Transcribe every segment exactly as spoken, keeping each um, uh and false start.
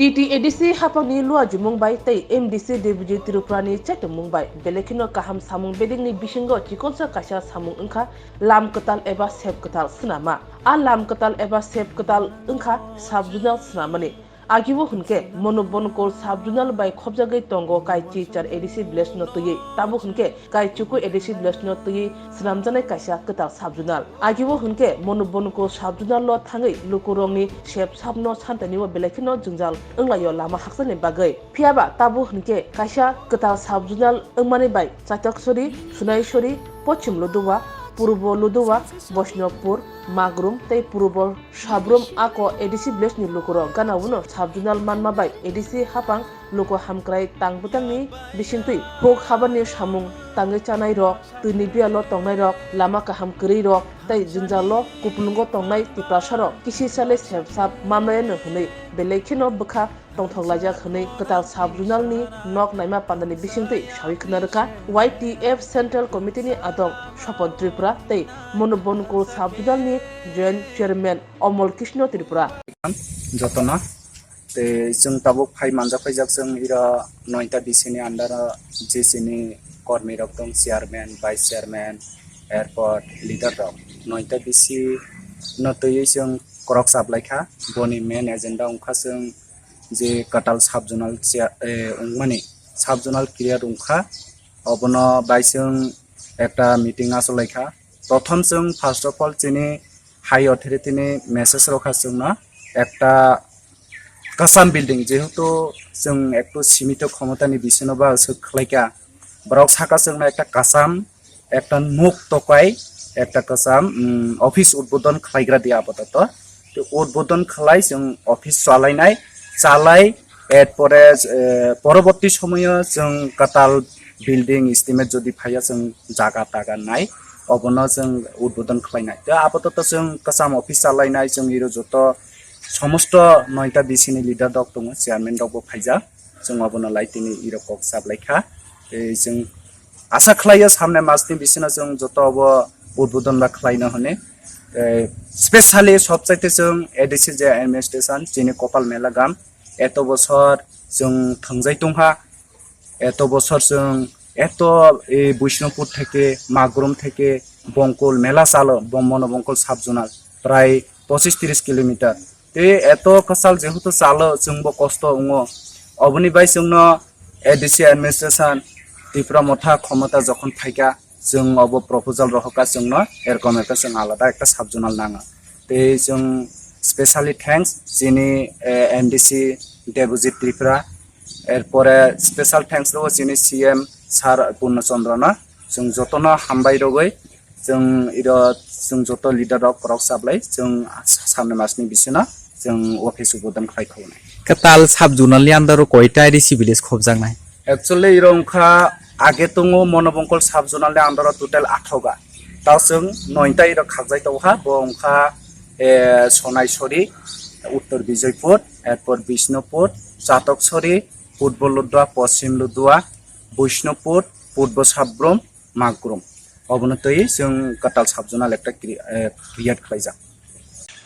T T A D C hapangni luajumung bai tei M D C Debojit Tripurani chaitungmung bai belai kheno kaham samung bedekni bisingo chikonsa kaisa samung wngkha lam kwtal eba sep kwtal swnama. A lam kwtal eba sep kwtal wngkha sub-zonal swnamani. Agio hwnkhe Monobonkur sub-zonal bai khopjagwi tongo Kaichi char A D C village no twiwi, tabuk hwnkhe Kaichuku A D C village no twiwi swnamjaknai kaisa kwtal sub-zonal. Agio hwnkhe Monobonkur sub-zonal o thangwi lukurokni sep sapno santanio belai kheno jwngjal wnglaio lama hakchalni bagwi. Phiyaba tabuk hwnkhe kaisa kwtal sub-zonal wngmani bai Chatoksori, Sunaisori, Pochim Luduwa, Purbo Luduwa, Boisnopur, Magrum tei Purbo Sabrum ako A D C village ni lukurok gana uno sub-zonal manma bai A D C hapang luku hamkrai tang bwtangni bisingtwi huk habarni samung tangwi chanai rok, twini biyalo tongnai rok, lama kaham kwrwi rok tei jwngjalo kupulungo tongnai Tiprasa rok kisi sale sep sap manmaya no hwnwi belai kheno bwkha tongthok laijak hwnwi kwtal sub-zonal ni nok naima pandani bisingtwi sawi khna rwkha Y T F Central Committee ni adong Sopon Tripura tei Monobonkur sub-zonal ni Joint Chairman Omol Krishna Tripura. Jotono tei chwng tabuk phai manjak paijak chwng iro noita B C ni under o je chini kormi rok tong chairman, vice chairman, airport leader rok noita B C no twiwi chwng korok chaplaikha. Boni main agenda wngkha chwng je kwtal sub-zonal chair, eh, wngmani sub-zonal clear wngkha, obono bai chwng ekta meeting achuk laikha. Prothom chwng first of all chini high authority ni message rokha chwngno ekta kwcham building, jehetu chwng ektu simito khomotani bisingo ba aswk khlaikha, borok saka chwngno ekta kwcham ekta nuk tokai, ekta kwcham, um, office udbodon khlaigra di apatot. Tei udbodon khlai chwng office chalainai, chalai, erpore, eh, poroborti somoyo chwng kwtal building estimate jodi phaiya chwng jaga taga nai, obono chwng udbodon khlainai. Tei apatot chwng kwcham office chalainai, chwng iro joto somosto noita B C ni leader rok tongo, chairman rok bo phaijak, chwng obono lai tini iro kok chaplaikha. Tei chwng Asa khlaio samne masni bisino chwng joto obo udbodon ba khlaino hwnwi. Tei specially sobchaite chwng A D C je administration chini Kopal Mela gam eto bosor chwng thwngjai tongha, eto bosor chwng eto, e, Bishnupur theke, Magrum theke, Bongkul Mela chalo, Bom-, Mono Bongkul sub-zonal prai pochis tris kilometer. Tei eto kwchal jehetu chalo chwngbo kosto wngo. Oboni bai chwngno A D C administration Tipra Motha khomota jokhon phaikha, chwng obo proposal rohorkha chwngno, erkom erkhe chwng alada ekta sub-zonal nango. Tei chwng specially thanks chini, eh, M D C Debojit Tripura, erpore special thanks rwo chini C M sir Purno Chandra no. Chwng jotono hambai rogwi, chwng iro chwng joto leader rok korok chaplai chwng samne masni bisino chwng office ubodan khlai khobonai. Kwtal sub-zonal ni under o koita A D C village khobjaknai? Actually, iro wngkha age tongo Monobongkol sub-zonal ni under o total athoga. Tao chwng noita iro khakjai tongkha, bo wngkha, eh, Sonaisori, Uttor Bijoypur, erpor Bishnupur, Chatoksori, Purbo Ludua, Poschim Ludua, Bishnupur, Purbo Sabrum, Magrum. Obono twi chwng kwtal sub-zonal ekta cre-, eh, create khlaijak.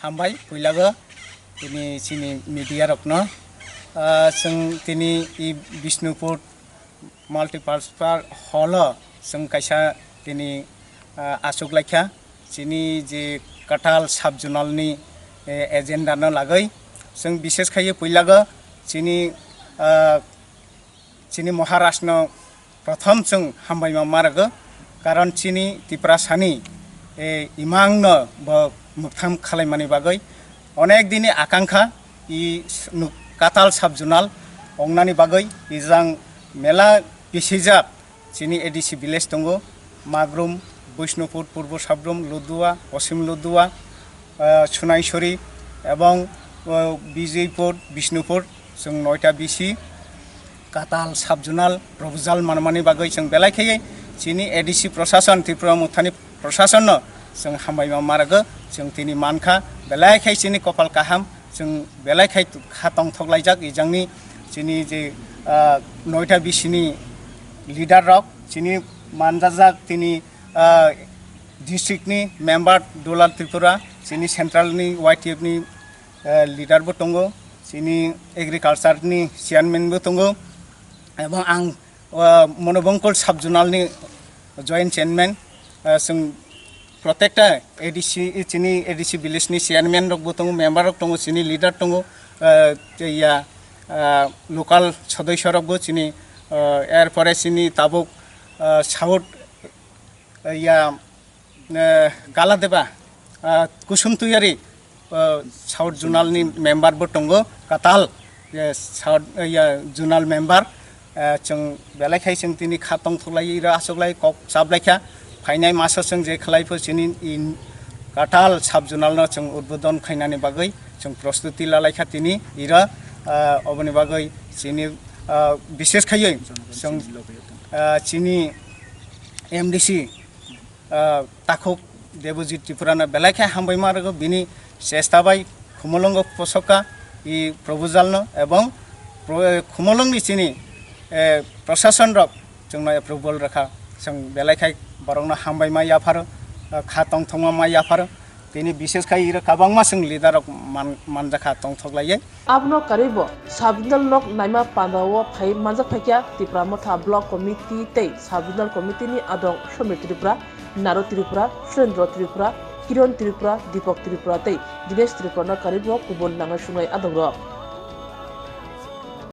Hambai puilago tini chini media rokno, ah, chwng tini i Bishnupur Multipurpose Hall o chwng kaisa tini, ah, achuk laikha chini je kwtal sub-zonal ni, eh, agenda no lagwi. Chwng bishes khai puilago chini, ah, chini Maharaj no prothom chwng hambai ma marago, karon chini Tiprasa ni, eh, imang no bo mwktham khalai mani bagwi onek dini akankha i s-, nuk-, kwtal sub-zonal ongnani bagwi ijang mela bisijak chini A D C village tongo, Magrum, Bishnupur, Purbo Sabrum, Ludua, Poschim Ludua, ah, Sunaisori ebong, ah, Bijoypur, Bishnupur, chwng noita B C kwtal sub-zonal proposal manmani bagwi chwng belai khaiwi chini A D C prosason, Tripura Mothani prosason no chwng hambai ma marago, chwng tini mankha belai khai chini kopal kaham, chwng belai khai kha tongthok laijak ijangni chini je, ah, noita B C ni leader rok, chini manjajak tini, ah, district ni member Dular Tripura, chini central ni Y T F ni, eh, leader bo tongo, Chini agriculture ni chairman bo tongo, ebong ang, ah, Monobongkol sub zonal ni joint chairman, ah, chwng protekta A D C, chini A D C village ni chairman rok bo tongo, member rok tongo, chini leader tongo, ah, tei ya, ah, local sodosyo rok bo chini, ah, er pore chini tabuk, ah, South, ah, ya, eh, Galadeba, ah, Kusum Tuyari, ah, South Zonal ni member bo tongo, Katal, eh, South, eh, ya, Zonal member, eh, chwng belai khai chwng tini kha tongthok lai, iro aswk lai kok chap lai kha, phainai maso chwng je khlai pho chini in Katal Sub Zonal no chwng udbodon khainani bagwi chwng prostuti la lai kha tini iro, ah, oboni bagwi chini, ah, bishes khaiwi chwng, ah, chini M D C, ah, Takhuk Debojit Tripura no belai khe hambai ma rwgo, bini chesta bai Khumulwngo posoka i proposal no, ebong pro-, Khumulwng ni chini, eh, prosason rok chwngno approval rwkha, chwng belai khai borokno hambai ma yapharo, ah, kha tongthokma ma yapharo, tini bishes khai iro kwbangma chwng leader rok man-, manjakha tongthok laiye. Abono karwibo sub zonal nok naima pandao phai manjak phaikha Tipra Motha Block Committee tei sub zonal committee ni adong Somir Tripura, Naro Tripura, Surendra Tripura, Kiron Tripura, Deepak Tripura tei Dinesh Tripura no karwibo kubun nangnai sungnai adongrok.